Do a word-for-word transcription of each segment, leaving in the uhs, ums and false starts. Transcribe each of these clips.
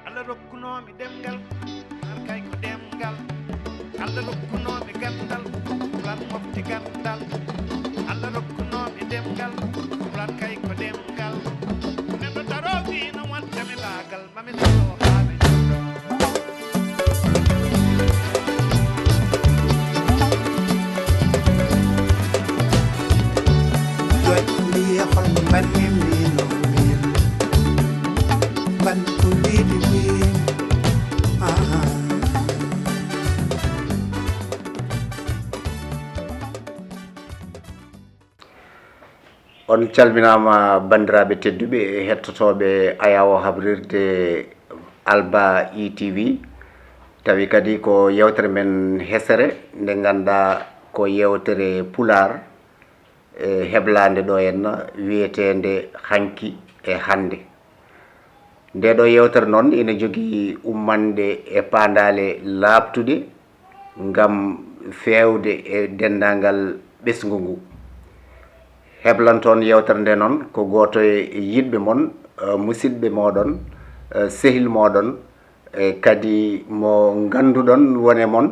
Allah rokkunoomi ɗemngal, Pulaar kay ko ɗemngal. Allah rokkunoomi ganndal, Pulaar mofti ganndal. Allah rokkunoomi ɗemngal, Pulaar kay ko ɗemngal. Neɗɗo daroowo ina watta mi laagal, ma mi daroo haa mi jooɗoo. Joɗɗi e hol mbanmi min min mban ko leydi min. On calminaama, banndiraaɓe tedduɓe hettotooɓe Ayawo Habrirde Alba E T V. Tawi kadi ko yeewtere men hesere, nde ngannduɗaa ko yeewtere Pulaar, e heblaande ɗo henna wiyeteende Hanki e Hannde. Nde ɗo yeewtere noon ina jogii ummanɗe e paandaale laaɓtuɗe ngam feewde e denndaangal ɓesngu ngu. Heblanto on yeewtere nde noon ko gooto e yiɗɓe mon, eh, musidɓe mooɗon, eh, sehil mooɗon, e kadi mo ngannduɗon wone mon,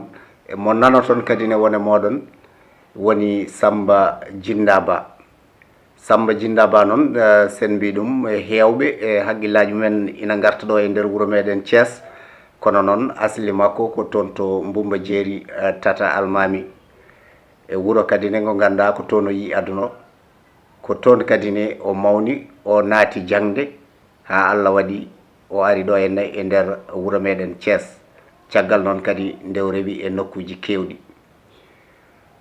e mo nanoton kadi ne wone mooɗon, woni Sammba Jinnda Ba. Sammba Jinnda Ba noon, eh, sen mbi ɗum, e heewɓe e haqqillaaji mumen ina ngarta ɗo e nder wuro meɗen Thiès, kono noon asli makko ko toon to Mbumba Jeeri, eh, Tata Almaami. E wuro kadi ne ngo ngannduɗaa ko toon o yii aduna o. Ko toon kadi ne o mawni, o naati jaŋde, haa Allah waɗi o ari ɗo e ne-, e nder wuro meɗen Thiès. Caggal noon kadi nde o rewi e nokkuuji keewɗi.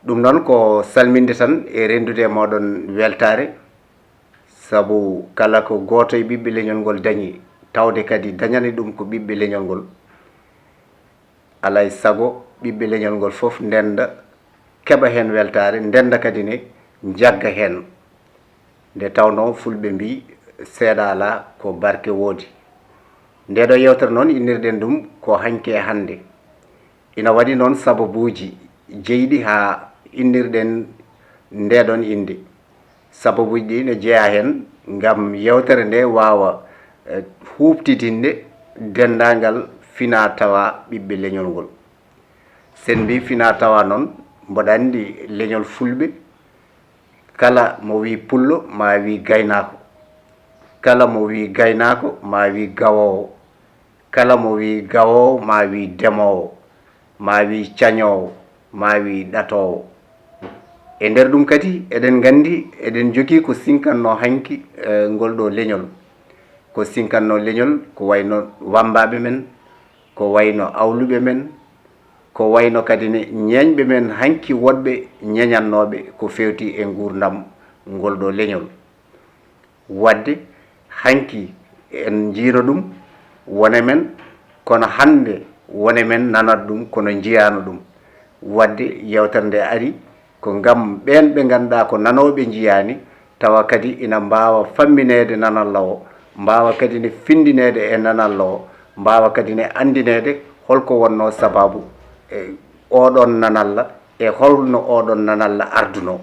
Ɗum noon ko salminde tan e renndude e mooɗon weltaare, sabu kala ko gooto e ɓiɓɓe leñol ngol dañi, tawde kadi dañani ɗum ko ɓiɓɓe leñol ngol. Alaa e sago ɓiɓɓe leñol ngol fof ndennda, keɓa heen weltaare, ndennda kadi ne njagga heen. Nde tawnoo fulɓe mbii, "Seeɗa alaa, ko barke woodi." Ndee ɗoo yeewtere noon, innirɗen ɗum ko Hanki e Hannde. Ina waɗi noon sababuuji jeyɗi haa innirɗen ndee ɗoon innde. Sababuuji ɗi ne jeyaa heen ngam yeewtere nde waawa, eh, huuɓtidinde denndaangal finaa tawaa ɓiɓɓe leñol ngol. Sen mbii finaa tawaa noon, mboɗo anndi leñol fulɓe, kala mo wii pullo, maa wii gaynaako. Kala mo wii gaynaako, maa wii gawoowo. Kala mo wii gawoowo, maa wii demoowo, maa wii cañoowo, maa wii ɗatoowo. E nder ɗum kadi, eɗen nganndi, eɗen njogii ko sinkannoo hanki, eh, ngol ɗoo leñol. Ko sinkannoo leñol, ko wayno wammbaaɓe men, ko wayno awluɓe men, ko wayno kadi ne ñeeñɓe men hanki woɗɓe ñeñannooɓe ko feewti e nguurndam ngol ɗoo leñol. Waɗde hanki en njiino ɗum wone men, kono hannde wone men nanat ɗum kono njiyaano ɗum. Waɗde yeewtere nde ari ko ngam ɓeen ɓe ngannduɗaa ko nanooɓe njiyaani, tawa kadi ina mbaawa fammineede nanalla o, mbaawa kadi ne finndineede e nanalla o, mbaawa kadi ne anndineede holko wonnoo sabaabu e oɗoon nanalla e holno oɗoon nanalla ardunoo.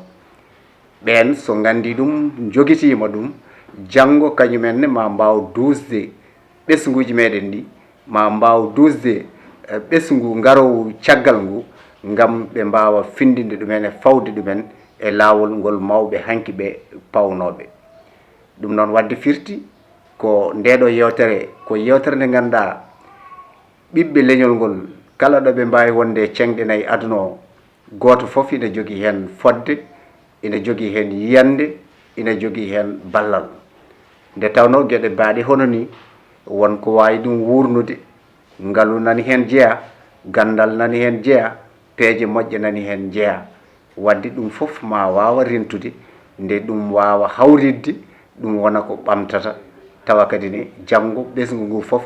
Ɓeen so nganndi ɗum, njogitiima ɗum, janngo kañum en ne maa mbaaw duusde ɓesnguuji meɗen ɗi, maa mbaaw duusde, eh, ɓesngu ngaroowu caggal ngu, ngam ɓe mbaawa finndinde ɗumen e fawde ɗumen e laawol ngol mawɓe hanki ɓe pawnooɓe. Ɗum noon waɗde firti ko ndee ɗoo yeewtere, ko yeewtere nde ngannduɗaa ɓiɓɓe leñol ngol, kala ɗo ɓe mbaawi wonde e ceŋɗe nayi aduna o, gooto fof ina jogii heen fotde, ina jogii heen yiyannde, ina jogii heen ballal. Nde tawnoo geɗe mbaaɗe hono nii, won ko waawi ɗum wuurnude, ngalu nani heen jeyaa, ganndal nani heen jeyaa, peeje moƴƴe nani heen jeyaa. Waɗde ɗum fof maa waawa rentude, nde ɗum waawa hawritde, ɗum wona ko ɓamtata, tawa kadi ne janngo ɓesngu ngu fof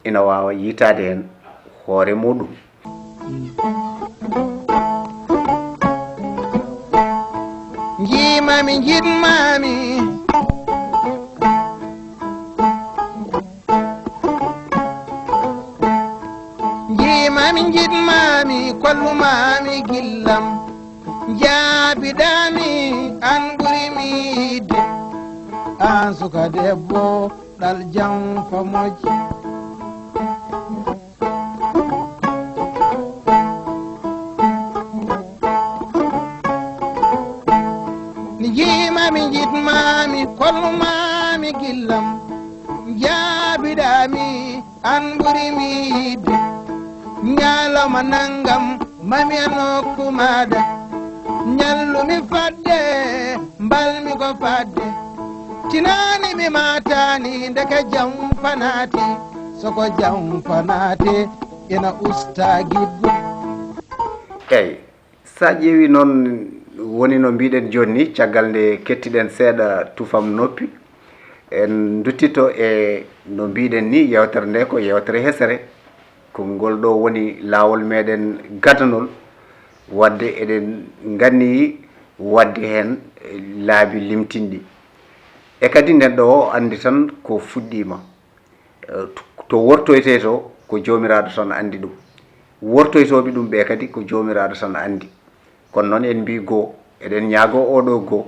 ina waawa yiytaade heen hoore muuɗum. Jiimami, jiɗmami. Jiimami, jiɗmami, kollumami gillam. Jaabiɗami, an ɓuri mi yiɗde. An suka debbo, ɗal jam fa moƴƴi. Jiimami, jiɗmami, kollumami gillam. Jaabiɗami, an ɓuri mi yiɗde. Ñalawma nanngam, mami e nokku maada. Ñallumi fadde, mbalmi ko fadde. Tinani mi matani, ndeke jam fanaati. Soko jam fanaati, ina usta giɗɗo. Eyi, sa ƴeewi noon, woni no mbiɗen jooni ni, caggal nde kettiɗen seeɗa tufam noppi, en duttito e no mbiɗen ni, yewtere nde ko yewtere hesere. Ko ngol ɗo woni laawol meɗen gadanol, wadde eɗen nganni wadde heen laabi limtinɗi. E kadi neɗɗo o anndi tan ko fuɗɗiima. Eh, to wortoytee to, ko Joomiraaɗo tan anndi ɗum. Wortoytooɓe ɗum ɓe kadi ko Joomiraaɗo tan anndi. Kono noon en mbii goo, eɗen ñaagoo oo ɗoo goo,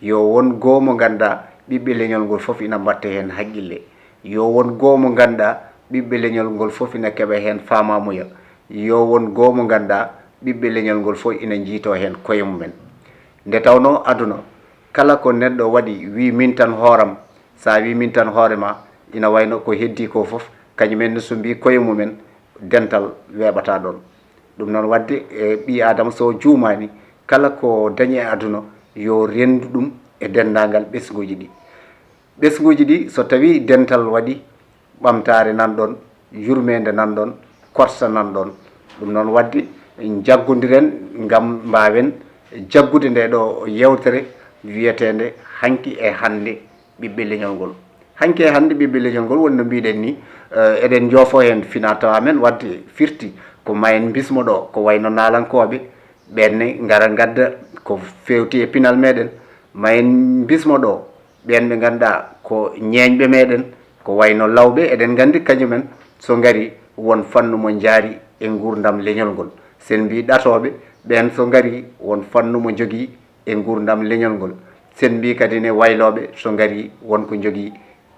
yo won goo mo ngannduɗaa ɓiɓɓe leñol ngol fof ina mbatta heen haqqille. Yo won goo mo ngannduɗaa ɓiɓɓe leñol ngol fof ina keɓa heen faamaamuya. Yo won goo mo ngannduɗaa ɓiɓɓe leñol ngol fof ina njiytoo heen koye mumen. Nde tawnoo aduna, kala ko neɗɗo waɗi, wii min tan hooram, so a wii min tan hoore ma, ina wayno ko heddii ko fof, kañum en ne so mbii koye mumen, dental weeɓataa ɗoon. Ɗum noon wadde, e, ɓii Aadama so juumaani, kala ko dañi e aduna, yo renndu ɗum e denndaangal ɓesnguuji ɗi. Ɓesnguuji ɗi, so tawii dental waɗi, ɓamtaare nan ɗoon, yurmeende nan ɗoon, korsa nan ɗoon. Ɗum noon wadde, njaggondiren ngam mbaawen jaggude nde ɗo yewtere wiyeteende Hanki e Hannde ɓiɓɓe leñol ngol. Hanki e hannde ɓiɓɓe leñol ngol, woni no mbiɗen ni, eh, eɗen njoofo heen fina tawa men, wadde firti ko ma en mbismo ɗo, ko wayno naalankooɓe, ɓenne ngara ngadda ko feewti e pinal meɗen, ma en mbismo ɗo, ɓeen ɓe ngannduɗaa ko ñeeñɓe meɗen, ko wayno lawɓe, eɗen nganndi kañumen so ngari won fannu mo njaari e nguurndam leñol ngol. Sen mbii ɗatooɓe, ɓeen so ngari won fannu mo njogii e nguurndam leñol ngol. Sen mbii kadi ne waylooɓe so ngari won ko njogii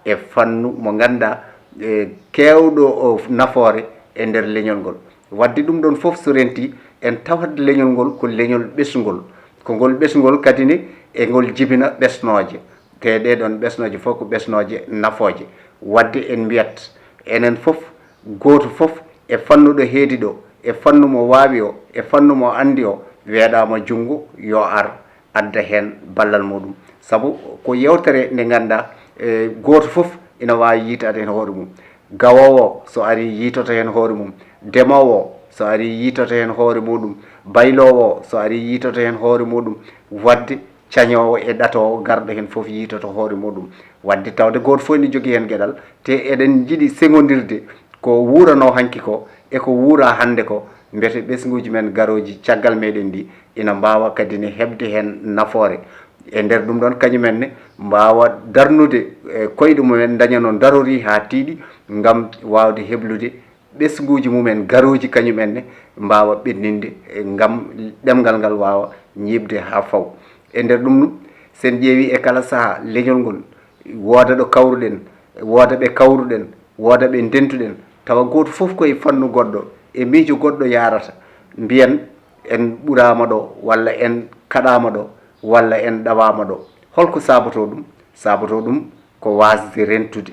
e fannu mo ngannduɗaa, e, keewɗo o nafoore e nder leñol ngol. Wadde ɗum ɗoon fof so rentii, en tawat leñol ngol ko leñol ɓesngol. Ko ngol ɓesngol kadi ne e ngol jibina ɓesnooje. Te ɗee ɗoon ɓesnooje fof ko ɓesnooje nafooje. Wadde en mbiyat enen fof, gooto fof e fannu ɗo heedi ɗo, e fannu mo waawi o, e fannu mo anndi o, weeɗaama junngo yo ar adda heen ballal muɗum. Sabu ko yewtere nde ngannduɗaa, e, gooto fof ina waawi yiytaade heen hoore mum. Gawoowo o, so arii, yiytoto heen hoore mum. Demoowo o, so arii, yiytoto heen hoore muɗum. Bayloowo o, so arii, yiytoto heen hoore muɗum. Wadde cañoowo e ɗatoowo garɗo heen fof yiytoto hoore muɗum. Wadde tawde gooto fof ene jogii heen geɗal, te eɗen njiɗi seŋondirde ko wuuranoo hanki ko e ko wuuraa hannde ko, mbete ɓesnguuji men garooji caggal meɗen ɗi ina mbaawa kadi ne heɓde heen nafoore. E nder ɗum ɗoon, kañum en ne mbaawa darnude e koyɗe mumen, ndaña no ndarorii haa tiiɗi, ngam waawde heblude ɓesnguuji mumen garooji, kañum en ne mbaawa ɓenninde, e ngam ɗemngal ngal waawa ñiiɓde haa faw. E nder ɗum ɗum, sen ƴeewi e kala sahaa leñol ngol, wooda ɗo kawruɗen, wooda ɓe kawruɗen, wooda ɓe ndentuɗen, tawa gooto fof ko e fannu goɗɗo, e miijo goɗɗo yaarata, mbiyen en ɓuraama ɗo, walla en kaɗaama ɗo, walla en ɗawaama ɗo. Holko saabotoo ɗum? Saabotoo ɗum ko waasde rentude.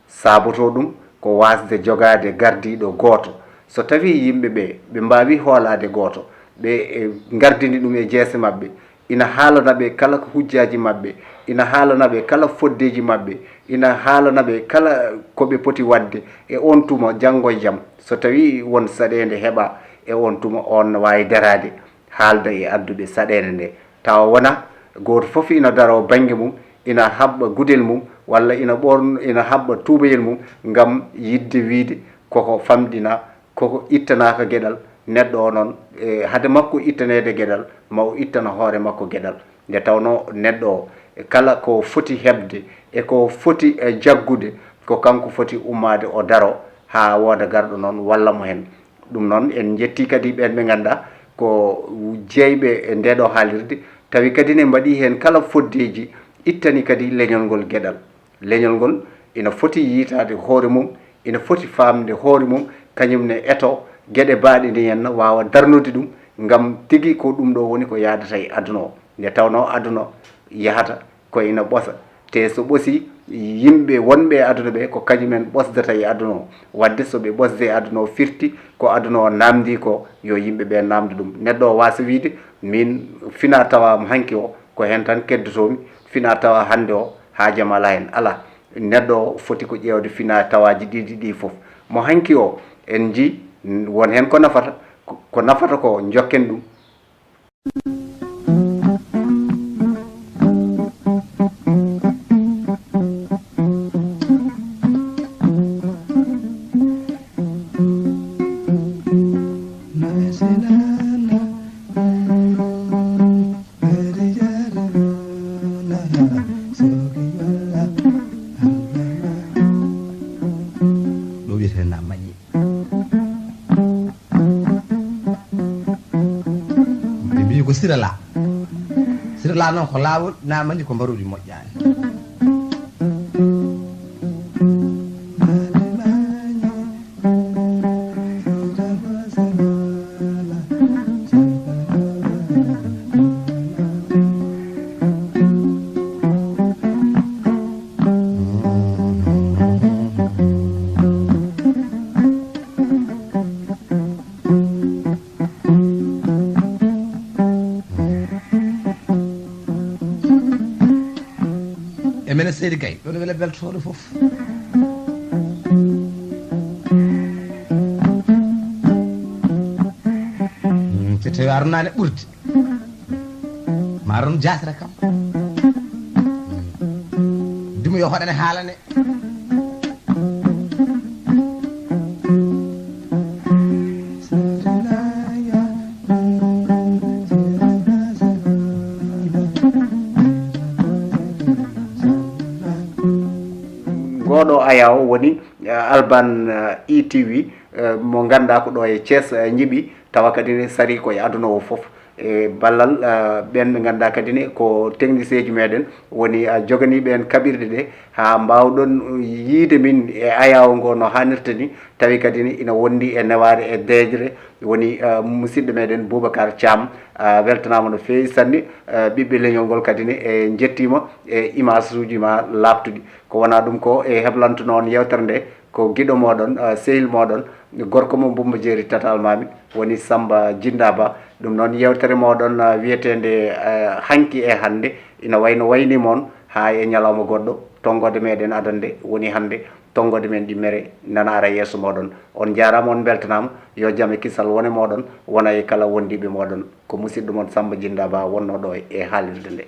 Saabotoo ɗum ko waasde jogaade gardiiɗo gooto. So tawii yimɓe ɓe, ɓe mbaawi hoolaade gooto, ɓe, e, ngardini ɗum e jeese maɓɓe, ina haalana ɓe kala ko hujjaaji maɓɓe, ina haalana ɓe kala foddeeji maɓɓe, ina haalana ɓe kala ko ɓe poti waɗde e oon tuma, janngo e jam. So tawii won saɗeende heɓaa e oon tuma, oon na waawi daraade, haalda e adduɓe saɗeende nde, tawa wonaa gooto fof ina daroo bannge mum, ina haɓɓa gudel mum, walla ina ɓoorn-, ina haɓɓa tuubayel mum, ngam yiɗde wiyde koko famɗinaa, koko ittanaaka geɗal. Neɗɗo o noon, e, hade makko ittaneede geɗal, ma o ittana hoore makko geɗal. Nde tawnoo neɗɗo o, e kala ko foti heɓde e ko foti, e, jaggude, ko kanko foti ummaade o daro haa wooda garɗo noon walla mo heen. Ɗum noon, en njettii kadi ɓeen ɓe ngannduɗaa ko jeyɓe e ndee ɗoo haalirde, tawi kadi ne mbaɗii heen kala foddeeji, ittani kadi leñol ngol geɗal. Leñol ngol ina foti yiytaade hoore mum, ina foti faamde hoore mum, kañum ne etoo geɗe baaɗe ni henna, waawa darnude ɗum, ngam tigi ko ɗum ɗo woni ko yahdata e aduna o. Nde tawnoo aduna o yahata ko ina ɓosa, te so ɓosii, yimɓe wonɓe e aduna ɓe ko kañum en ɓosdata e aduna o. Waɗde so ɓe ɓosde e aduna o firti ko aduna o naamndii ko, yo yimɓe ɓe naamndo ɗum. Neɗɗo o waasa wiyde, miin finaa tawaa am hanki o, ko heen tan keddotoo-mi, finaa tawaa hannde o haaju am alaa heen. Alaa, neɗɗo o foti ko ƴeewde finaa tawaaji ɗiɗi ɗii fof. Mo hanki o, en njii won heen ko nafata, ko, ko nafata ko, njokken ɗum. Ɗo wiyetee na mañi. Ɓe mbii ko Sirala. Sirala noon ko laawol, na mañi ko mbaruuji moƴƴaani. E mene Seydi Gaye, ɗon wele beltooɗo fof. Mm, so tawi a ronaani ɓurde, ma ron jaasere kam. Dum yo hoɗane haalane. Ngoɗo ayawo woni, eh, Alban, eh, E T V, eh, mo ngannduɗaa ko ɗo e Thiès, eh, njiɓi, tawa kadi ne sari ko e aduna o fof. E ballal, eh, ɓeen ɓe ngannduɗaa kadi ne ko technicien ji meɗen woni, eh, joganiiɓe en kaɓirɗe ɗe, haa mbaawɗon yiide min e ayawo ngo no haanirta ni, tawi kadi ne ina wondi e newaare e deeƴre, woni, eh, musidɗo meɗen Boubacar Thiam, eh, weltanaama no feewi sanne, eh, ɓiɓɓe leñol ngol kadi ne e njettiima e image uji ma laaɓtuɗi. Ko wonaa ɗum ko e heblanto noon yewtere nde, ko giɗo mooɗon, eh, sehil mooɗon, gorko mo Bumba Jeeri Tatal Maami, woni Samba Jinda Ba. Ɗum noon yewtere mooɗon, eh, wiyeteende, eh, Hanki e Hannde, ina wayno wayni moon haa e ñalawma goɗɗo, tonngoode meɗen adannde woni hannde, tonngoode men ɗimmere nana ara yeeso mooɗon. On njaaraama, on mbeltanaama, yo jam e kisal wone mooɗon, wona e kala wondiiɓe mooɗon. Ko musidɗo mon Samba Jinda Ba wonnoo ɗo e haalirde nde.